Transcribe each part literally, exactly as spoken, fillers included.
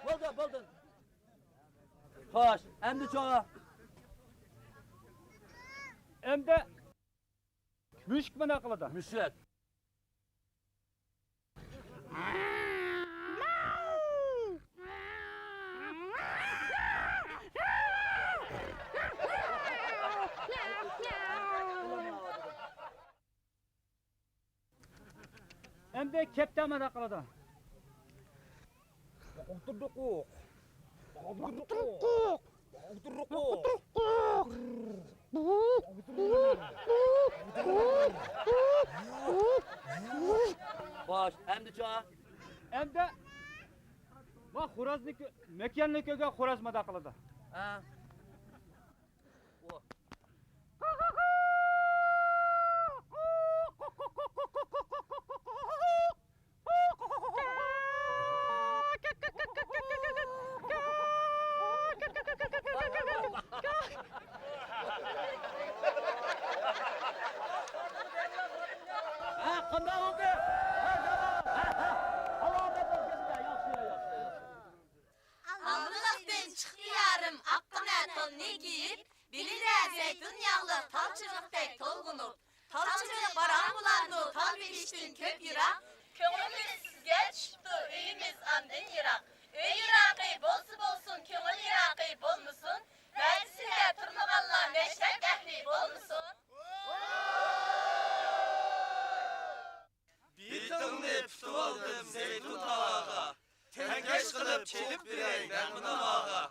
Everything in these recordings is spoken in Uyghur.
بولدى، بولدى. خوش، ئەمدىچۇ؟ ئەمدى مۈشۈك مانا قىلىدۇ. مۈشۈك. ئەمدى كەپتەر مانا قىلىدۇ. ئولتۇردۇق. ئولتۇردۇق. خوش، ئەمدىچۇ؟ ئەمدى ما خورازنى كۆ-، مەكىياننى كۆرگەن خوراز مانا قىلىدۇ. ھە. ھە، قانداق بولدى؟ ھە، ھە، ھە. ئالدىلىقتىن چىقتى يارىم، ئاققىنە توننى كىيىپ، بېلىدە زەيتۇن ياغلىق تال چىۋىقتەك تولغىنىپ. تال چىۋىق باراڭ بولارمۇ تال بېشىدىن كۆپ يىراق؟ كۆڭلىمىز سىزگە چۈشۈپتۇ، ئۆيىمىز ئاندىن يىراق. ئۆي يىراقى بولسا بولسۇن، كۆڭۈل يىراقى بولمىسۇن. ۋەدىسىدە تۇرمىغانلار مەشرەپ ئەھلى بولمىسۇن. بېتىڭنى پۈتۈۋالدىم زەيتۇن تاغاغا، تەڭكەش قىلىپ چېلىپ بېرەي نەغمە ناۋاغا.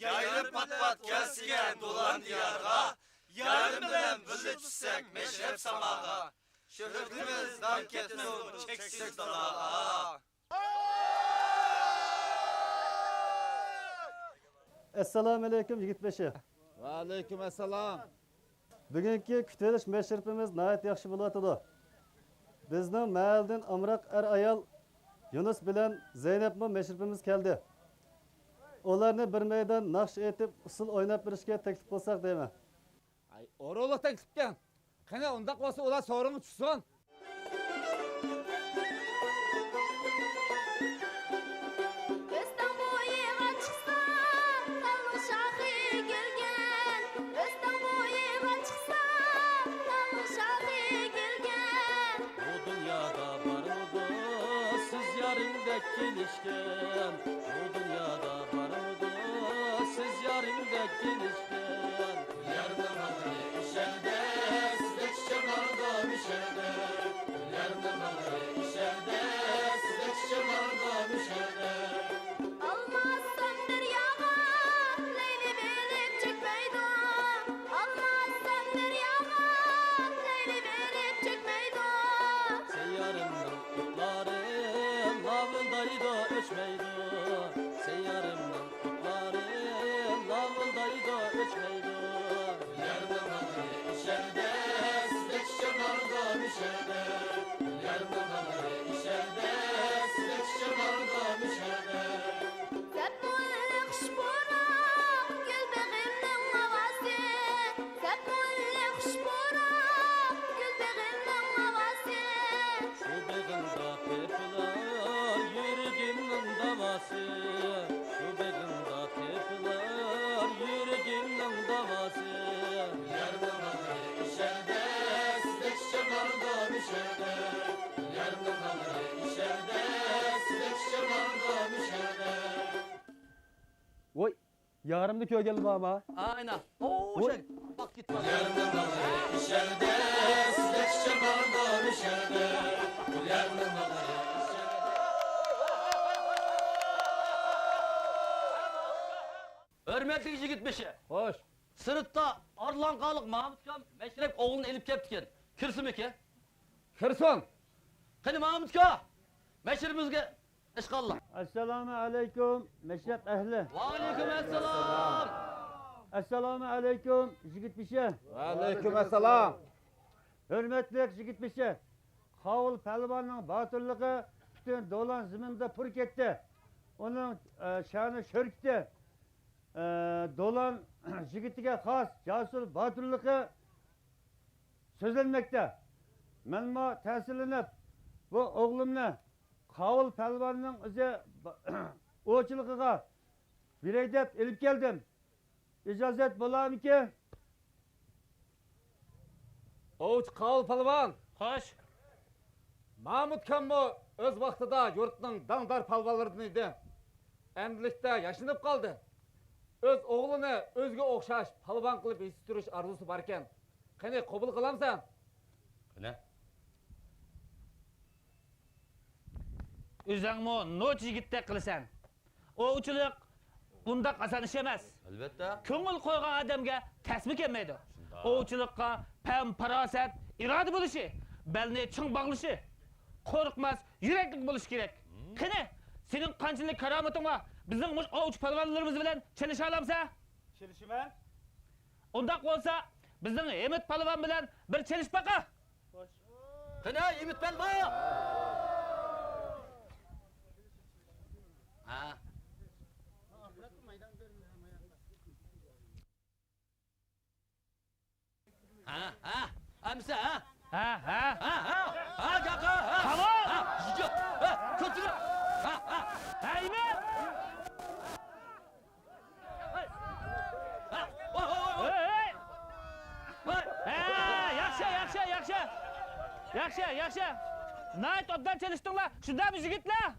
يايلىم پات-پات كەلسىكەن بولغان دىيارغا، يارىم بىلەن بىللە چۈشسەك مەشرەپ ساماغا. شۆھرىتىمىز دام كەتسۇن چەكسىز دالاغا. ئەسسالامۇئەلەيكۇم، يىگىت بېشى. ۋەئەلەيكۇم ئەسسالام. بۈگۈنكى كۈتۈۋېلىش مەشرىپىمىز ناھايىتى ياخشى بولۇۋاتىدۇ. بىزنىڭ مەھەللىدىن ئامراق ئەر-ئايال يۇنۇس بىلەن زەينەپمۇ مەشرىپىمىزگە كەلدى. ئۇلارنى بىر مەيدان ناخشا ئېيتىپ، ئۇسسۇل ئويناپ بېرىشكە تەكلىپ قىلساق دەيمەن. ئاي، ئورۇنلۇق تەكلىپكەن. قېنى، ئۇنداق بولسا ئۇلار سورۇنغا چۈشسۇن. ئۆستەڭ بويىغا چىقسام، تالنىڭ شاخى گۈلگەن. ئۆستەڭ بويىغا چىقسام، تالنىڭ شاخى گۈلگەن. بۇ دۇنيادا بارمىدۇ سىز يارىمدەك كېلىشكەن؟ بۇ دۇنيادا بارمىدۇ سىز يارىمدەك كېلىشكەن؟ يارنىڭ ئىشەردە، سىزدەك شامالدا مۈشەردە. يارنىڭ ئىشەردە، سىزدەك شامالدا مۈشەردە. ئالماسسام دەرياغا، لەيلى بېرىپ چۆكمەيدۇ. ئالماسسام دەرياغا، لەيلى بېرىپ چۆكمەيدۇ. سەييارىمنىڭ ئوتلارى لاۋۇلدايدۇ، ئۆچمەيدۇ. سەييارىمنىڭ ئوتلارى لاۋۇلدايدۇ، ئۆچمەيدۇ. يارنىڭ ئىشەردە، سىزدەك شامالدا مۈشەردە. يارنىڭ ئىشەردە، سىزدەك شامالدا مۈشەردە. سەپمۇ ئىللىق خۇش پۇراق، گۈل بېغىمنىڭ ھاۋاسى. سەپمۇ ئىللىق خۇش پۇراق، گۈل بېغىمنىڭ ھاۋاسى. شۇ بېغىڭدا تېپىلار يۈرىكىمنىڭ داۋاسى. شۇ بېغىڭدا تېپىلار يۈرىكىمنىڭ داۋاسى. يارنىڭ ئىشەردە، سىزدەك شامالدا مۈشەردە. يارنىڭ ئىشەردە، سىزدەك شامالدا مۈشەردە. ۋوي، يارىمنى كۆرگەنلا بارما؟ ئاينا. ۋوي. ئوشاق باق كېتىپ. يارنىڭ ئىشەردە، سىزدەك شامالدا مۈشەردە. يارنىڭ ئىشەردە. ھۆرمەتلىك يىگىت بېشى. خوش. سىرتتا ئارلانقالىق مامۇت ئاكام مەشرەپ ئوغلىنى ئېلىپ كەپتىكەن. كىرسىمىكى؟ كىرسۇن. قېنى مامۇت ئاكا، مەشرىپىمىزگە ئىشقاللا. ئەسسالامۇ ئەلەيكۇم، مەشرەپ ئەھلى. ۋەئەلەيكۇم ئەسسالام. ئەسسالامۇ ئەلەيكۇم، يىگىت بېشى. ۋەئەلەيكۇم ئەسسالام. ھۆرمەتلىك يىگىت بېشى، قاۋۇل پەلۋاننىڭ باتۇرلۇقى پۈتۈن دولان زېمىندا پۇر كەتتى. ئۇنىڭ، ئە، شانى شۆھرىتى، ئە، دولان يىگىتىگە خاس جاسۇر باتۇرلۇقى سۆزلەنمەكتە. مەنمۇ تەسىرلىنىپ، بۇ ئوغلۇمنى قاۋۇل پەلۋاننىڭ ئۆزى ئوۋچىلىقىغا بېرەي دەپ ئېلىپ كەلدىم. ئىجازەت بولارمىكىن؟ ئوۋچى قاۋۇل پالۋان! خوش! مامۇت كانمۇ ئۆز ۋاقتىدا يۇرتنىڭ داڭدار پالۋانلىرىدىن ئىدى. ئەمدىلىكتە ياشىنىپ قالدى. ئۆز ئوغلىنى ئۆزىگە ئوخشاش پالۋان قىلىپ يېتىشتۈرۈش ئارزۇسى باركەن. قېنى، قوبۇل قىلامسەن؟ قېنى. ئۆزۈڭمۇ نوچى يىگىتتەك قىلىسەن. ئوۋچىلىق ئۇنداق ئاسان ئىش ئەمەس. ئەلۋەتتە. كۆڭۈل قويغان ئادەمگە تەسمە كەلمەيدۇ. شۇنداق. ئوۋچىلىققا پەم، پاراسەت، ئىرادە بولۇشى، بەلنى چىڭ باغلىشى، قورقماس يۈرەكلىك بولۇشى كېرەك. مم. قېنى، سېنىڭ قانچىلىك كارامىتىڭ بار، بىزنىڭ مۇشۇ ئوۋچى پالۋانلىرىمىز بىلەن چېلىشالامسەن؟ چېلىشىمەن. ئۇنداق بولسا، بىزنىڭ ھىمىت پالۋان بىلەن بىر چېلىشىپ باقا. قېنى، ھىمىت پالۋان! ھە. ھە، ھە. ئەمىسە، ھە. ھە، ھە. ھە، ھە. ھە، گەپ، ھە، ھە. قاۋۇل! ھە، ھە. كۆتۈرۈپ. ھە، ھە. ھە، ھىمىت! ھە، ۋاي، ۋاي، ۋاي، ۋاي. ھەي، ھەي. ھە، ياخشى، ياخشى، ياخشى. ياخشى، ياخشى. ناھايىتى ئوبدان چېلىشتىڭلار. شۇنداقمۇ يىگىتلەر؟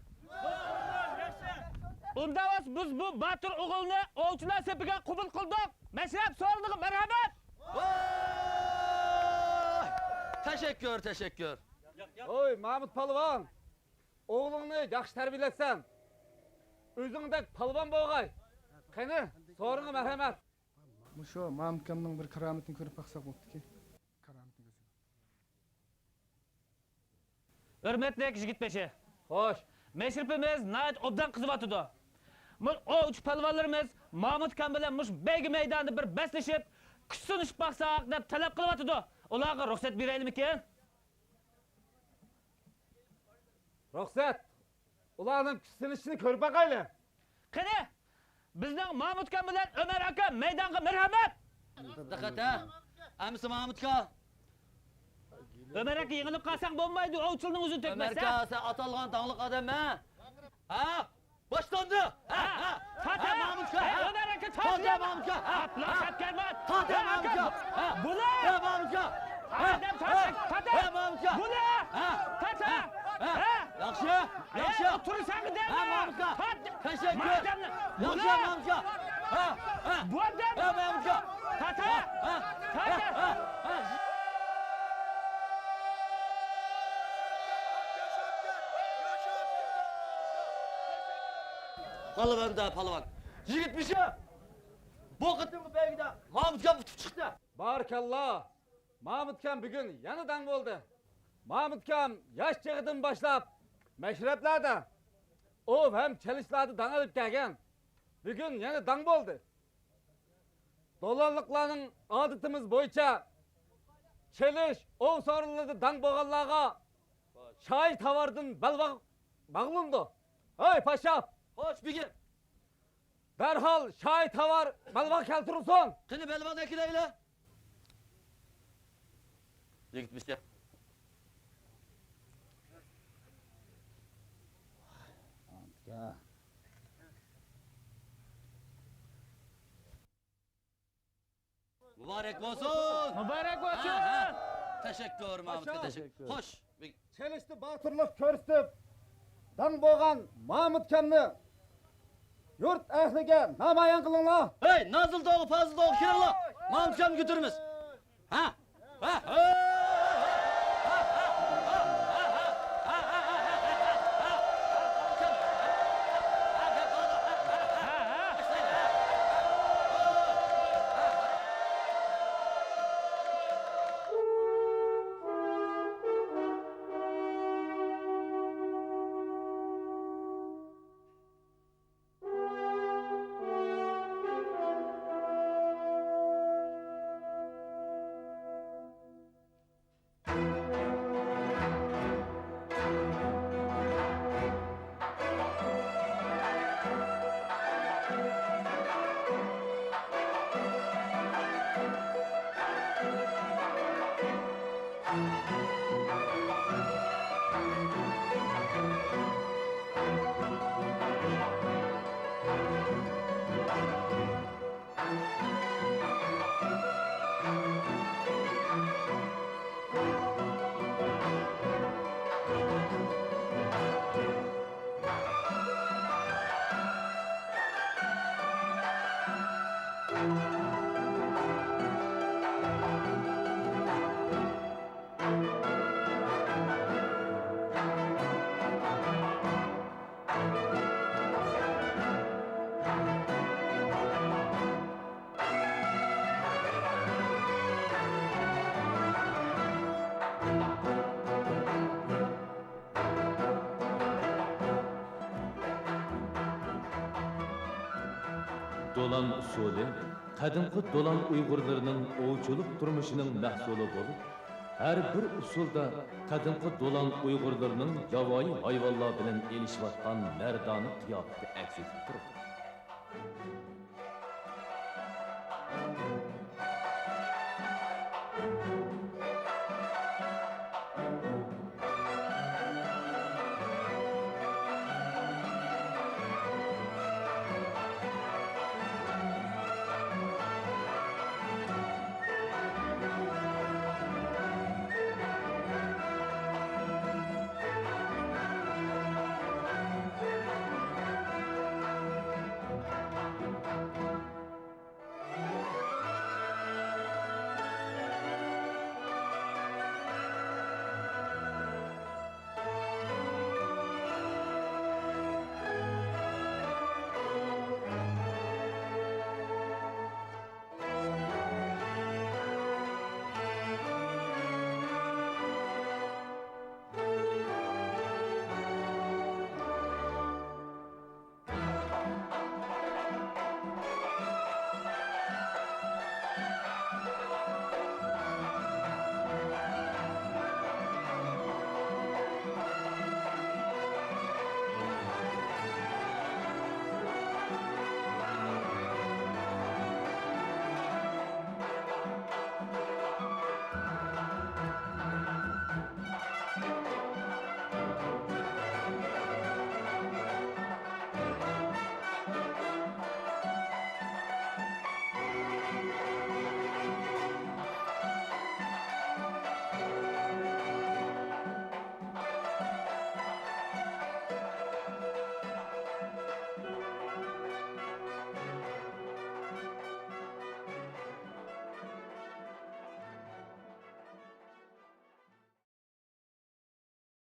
ئۇنداق بولسا بىز بۇ باتۇر ئوغۇلنى ئوۋچىلار سېپىگە قوبۇل قىلدۇق. مەشرەپ سورۇنىغا مەرھەمەت! ۋاي! تەشەككۈر، تەشەككۈر. ھوي، مامۇت پالۋان! ئوغلۇڭنى ياخشى تەربىيەلەپسەن. ئۆزۈڭدەك پالۋان بولغاي. قېنى، سورۇنغا مەرھەمەت. مۇشۇ مامۇتكامنىڭ بىر كارامىتىنى كۆرۈپ باقساق بوپتىكى. كارامىتىنى كۆرسەك. ھۆرمەتلىك يىگىت بېشى. خوش. مەشرىپىمىز ناھايىتى ئوبدان قىزىۋاتىدۇ. مۇ-، ئوۋچى پالۋانلىرىمىز مامۇتكام بىلەن مۇشۇ بەيگە مەيدانىدا بىر بەسلىشىپ، كۈچ سىنىشىپ باقساق دەپ تەلەپ قىلىۋاتىدۇ. ئۇلارغا رۇخسەت بېرەيلىمىكىن؟ رۇخسەت! ئۇلارنىڭ كۈچ سىنىشىنى كۆرۈپ باقايلى. قېنى، بىزنىڭ مامۇتكام بىلەن ئۆمەر ئاكا مەيدانغا مەرھەمەت! دىققەت، ھە! ئەمىسە مامۇتكا! ئۆمەر ئاكا، يېڭىلىپ قالساڭ بولمايدۇ، ئوۋچىلىقنىڭ ئۆزىنى تۆكمەس، ھە! ئۆمەر ئاكا، سەن ئاتالغان داڭلىق ئادەم، ھە؟ ھە؟ باشلاندى! ھە، ھە، ھە! تارت، ھە، ھە! مامۇتكا، ھە! ئۆمەر ئاكا، تارت، تارت، ھە، ھە! مامۇتكا! ھە! ئاتلا ھە! سەپكەرمەن! تارت، ھە، ھە، ئاكا، مامۇتكا! ھە! بۇلار! ھە، مامۇتكا! ھە! ئادەم ھە! تارت، تارت! ھە، مامۇتكا! بۇلار! ھە! تارت، ھە! ھە! ھە! ياخشى! ياخشى! ئولتۇرساڭ دەيمەن! ھە، مامۇتكا! تارت! تەشەككۈر! مادەمنى! ياخشى، بۇلار! مامۇتكا! ھە! ھە! بۇ ئادەم! ھە، مامۇتكا! تارت، ھە! ھە! تارت! ھە! ھە! ھە! پالۋان-دە، پالۋان! يىگىت بېشى! بۇ قېتىمقى بەيگىدە مامۇتكام ئۇتۇپ چىقتى! بارىكاللا! مامۇتكام بۈگۈن يەنە داڭ بولدى. مامۇتكام ياش چېغىدىن باشلاپ مەشرەپلەردە، ئوۋ ھەم چېلىشلاردا داڭ ئېلىپ كەلگەن. بۈگۈن يەنە داڭ بولدى. دولانلىقلارنىڭ ئادىتىمىز بويىچە چېلىش، ئوۋ سورۇنلىرىدا داڭ بولغانلارغا شاھى تاۋاردىن بەلباغ باغلىنىدۇ. ھەي، پاشا! خوش، بېگىم! دەرھال شاھى تاۋار بەلباغ كەلتۈرۈلسۇن! قېنى، بەلباغنى ئەكېلەيلى! يىگىت بېشى. مۇبارەك بولسۇن! مۇبارەك بولسۇن! ھە، ھە. تەشەككۈر، مامۇتكا، پاشا! تەشەككۈر. خوش! چېلىشتا باتۇرلۇق كۆرسىتىپ، داڭ بولغان مامۇتكامنى يۇرت ئەھلىگە نامايان قىلىڭلار! ھەي، نازىل دوغا، پازىل دوغا، كېلىڭلار! مامۇتكامنى كۆتۈرىمىز! ھە؟ ھە؟ دولان ئۇسسۇلى قەدىمكى دولان ئۇيغۇرلىرىنىڭ ئوۋچىلىق تۇرمۇشىنىڭ مەھسۇلى بولۇپ، ھەر بىر ئۇسسۇلدا قەدىمكى دولان ئۇيغۇرلىرىنىڭ ياۋايى ھايۋانلار بىلەن ئېلىشىۋاتقان مەردانە قىياپىتى ئەكس ئېتىپ تۇرىدۇ.